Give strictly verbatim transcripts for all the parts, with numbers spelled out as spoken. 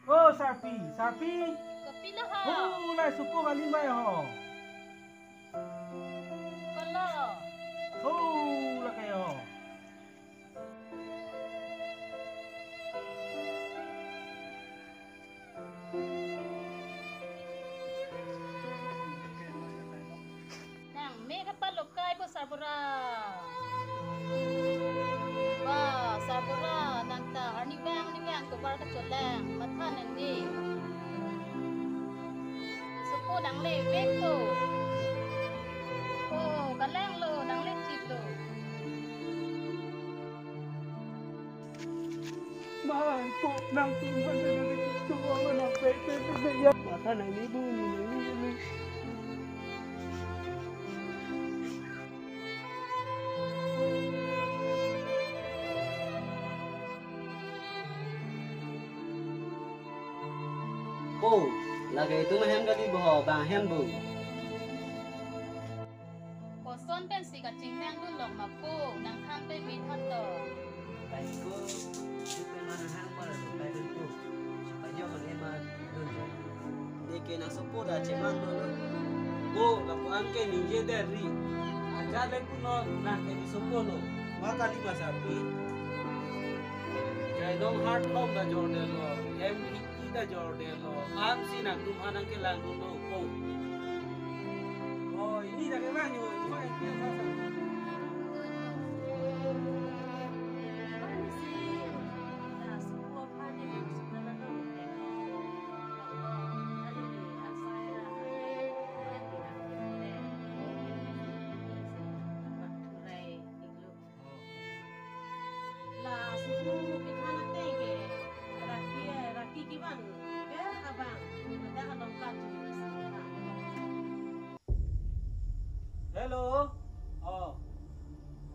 Oh, Sarpi, Sarpi. Kopilo ho? Oh, lai sopo kali mai ho. Kolo. Oh, lake ho. Nang me kapalokai bo Sarbura. Ba, Sarbura, nang ta arnivang arnivang tovar kacholang, matha nangji. Sopo nangle vek po. Oh, kalanglo, nangle chiplo. Mai, kok nangtum han nangtum nangtum nangtum nangtum nangtum ya. Matha nangji bu, ni nangji bu. Po, lake itum ahem kali bo ho, bang ahem bo. Koson pensi kachingnang dunlok ma po, nangthan peme tha to. Pai ko, itum nangthan para do pai dun po. Pai jo kan ema dun po. Neke nang sopo ta cheman dun lo. Ko, lapu-an ke ningje det ri. Ajat le punon nang ke di sopo lo. Ma kali ma Sarpi. Jai dong hard home ta jordetlo. M P T ta jordetlo. Ansi nangtum aphan nangkelang dunlo po. Oh, ini dah kemang yo. Ini mah yang biasa saja. La suku pithan ateng ke raki, raki kevan ke abang, ada along kaju. Hello. Oh.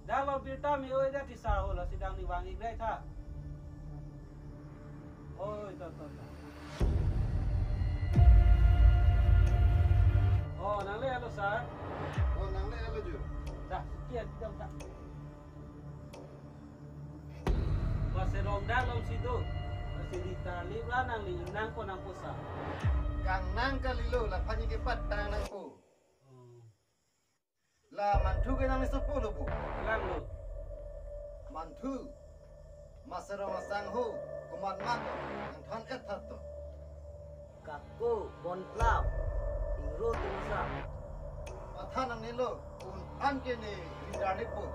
Dak lo birta mi oi, dak tisa ho, lasi dang ni vang-ik dai tha. Oi, to, to, to. Oh, nangle-etlo, sir. Oh, nangle-etlo, ju. Dah, kian, kian, dah. Maserong dak longsi do. Lasi di tarlip la nangli ingnang ko nangpo sa. Kangnang kalilo, laphan neke patang nangpo. Oh. La Manthu ke nangli sopo lo bo. Langlo. Manthu. Maserong asangho, komat mat, nangthan-et tha to. Kako, bonplap, ingro tumasa. Matha nangnelo, un an ke ne ri tarlip po.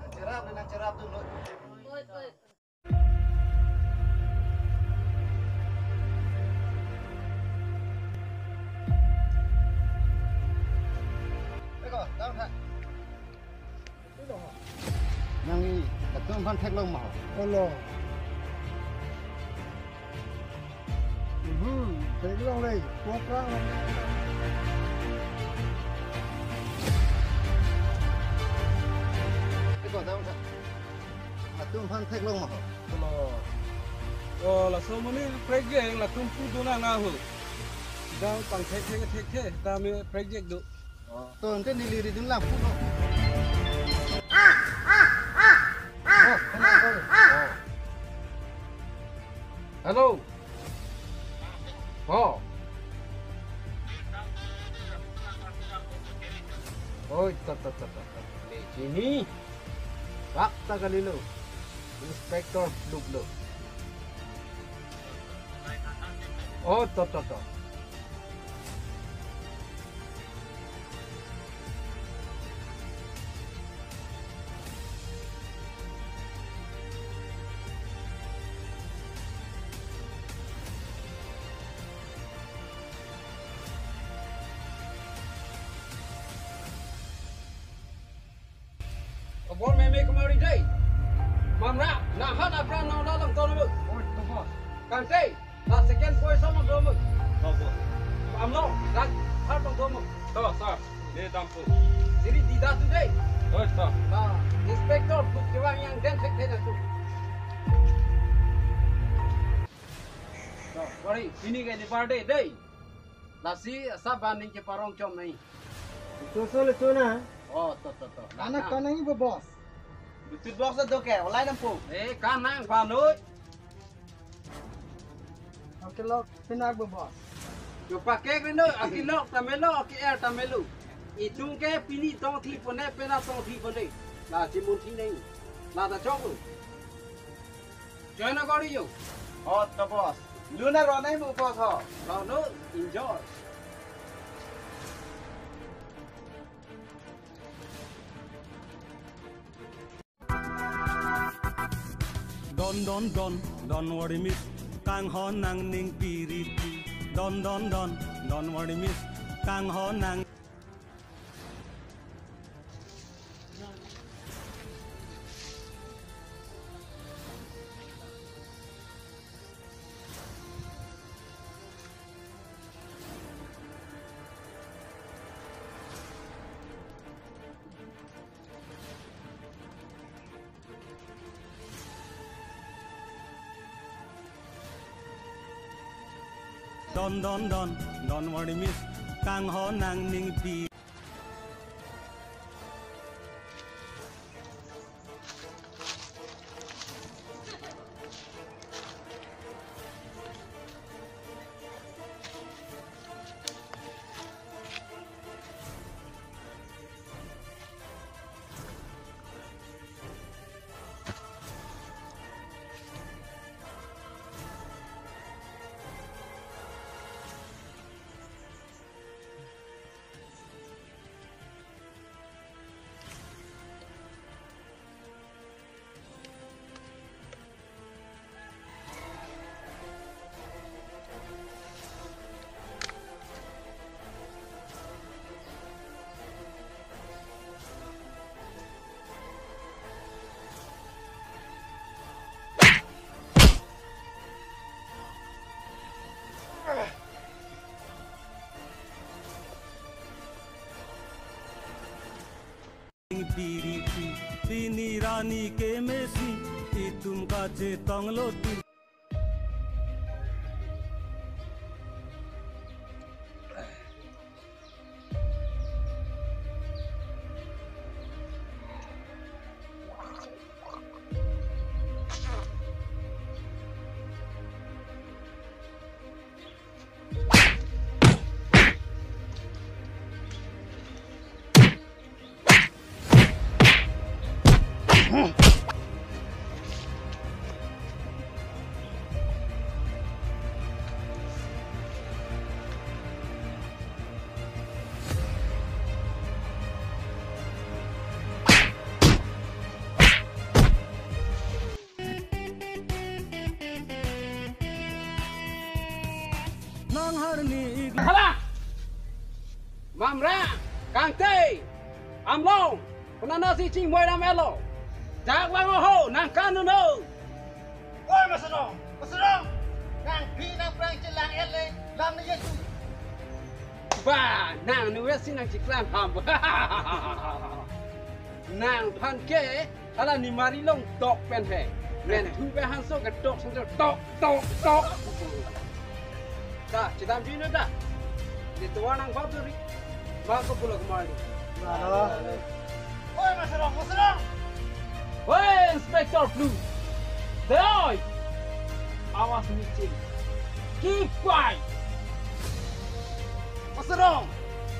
Nangcherap le nangcherap dunlo. Oi, oi. Eko, dam tha. Nangli latum aphan theklong ma ho? Olo. Hmm, theklong le, program. Eko, dam tha. Latum aphan theklong ma ho? Olo. Oh, laso amonit prekjek, latum pu do nang na ho. Dang pangthek thek thek thek, tame prekjek do. Oh. To, ante neli ridun lang pu no. Oh, hello. Oh. Hello. Oh. Oi, ta, ta, ta, ta, ta. Le, chini. Pak ta kalilo. Inspector Luklo. Oh, to, to, to. Abor meme kemari dei. Mamra, nahan apran nang dalam tol mo. Oi, to boss. Kante, la second position nang dolo. To boss. Amlo, dak har nang dolo. To, sir. Ne dampo. Siri dida tu dei. Oi, sir. La inspector tu kewang yang den sek den tu. To, mari, ini ke ni parde dei. Lasi asap ban ning ke parong chom nai. Itu so le tu na. Oh, to, to, to. Anak kanang ibu boss. Betul boss tu ke, olai nampu. Eh, kanang banoi. Akelok penang bo, boss. Yo pakek reno, akelok ta melo, ake-er ta melo. Itum ke pini tongthi pone, pena tongthi pone. La chimun thi neng. La ta chok lo. Join akori yo. Hot to, boss. Luna ronai mo, boss ho. Lo no, enjoy. Don don don, don't worry miss. Kanghon nangning piri pi. Don don don, don't worry miss. Kanghon nang. Don don don, don't worry miss. Kanghon nangning pi. Piri pi, pini rani ke mesi, itum kachetong lo tin. Nang harni ik- Hala! Mamra, Kangte, Amlong, penana si chingmoi ram elo. Jak vang oho, nang kan uno. Oi, Masarong, Masarong, nang phi nang prang chelang ele, lam ni Yesu. Ba, nang nu si nang chiklang ham. Nang phan ke, hala ni mari long tok pen he. Men thu pe hanso ke tok, hanso tok, tok, tok. Ta, chedam jui no ta. Ni tuan nang bab duri. Bang ko pulo kemari. Halo. Oi, Masarong, Masarong. Oi, Inspector Blue. Doi. Awas michin. Keep quiet. Masarong.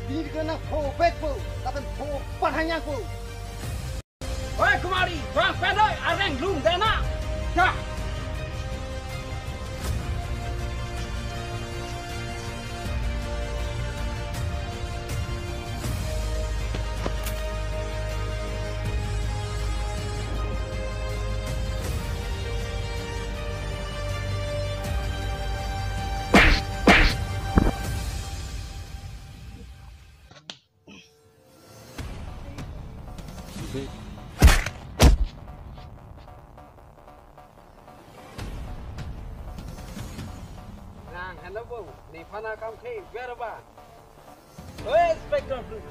Bini kena pho bek po, tapi pho panhanyang po. Oi, kemari, bang penoi areng lum dena. Dah. Nang, hello, bo. Ni phana kam khe, where ba? Oi, Inspector Blue.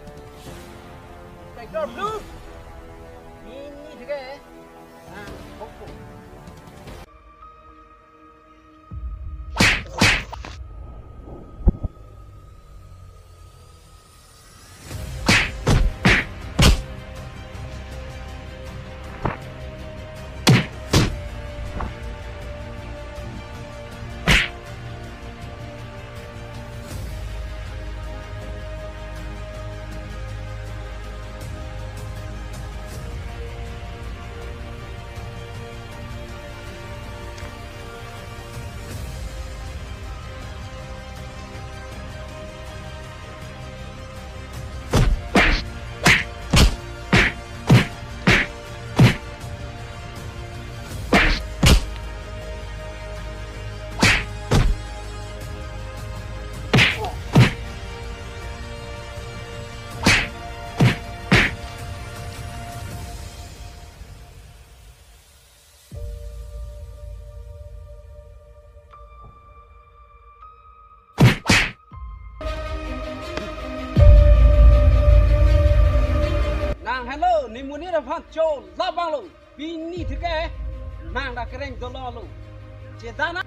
Inspector Blue. Ini theke. Nang, hokpo. Lo, ne monit aphan cho labang lo. Pini thike nang ta kereng dolo lo. Chedan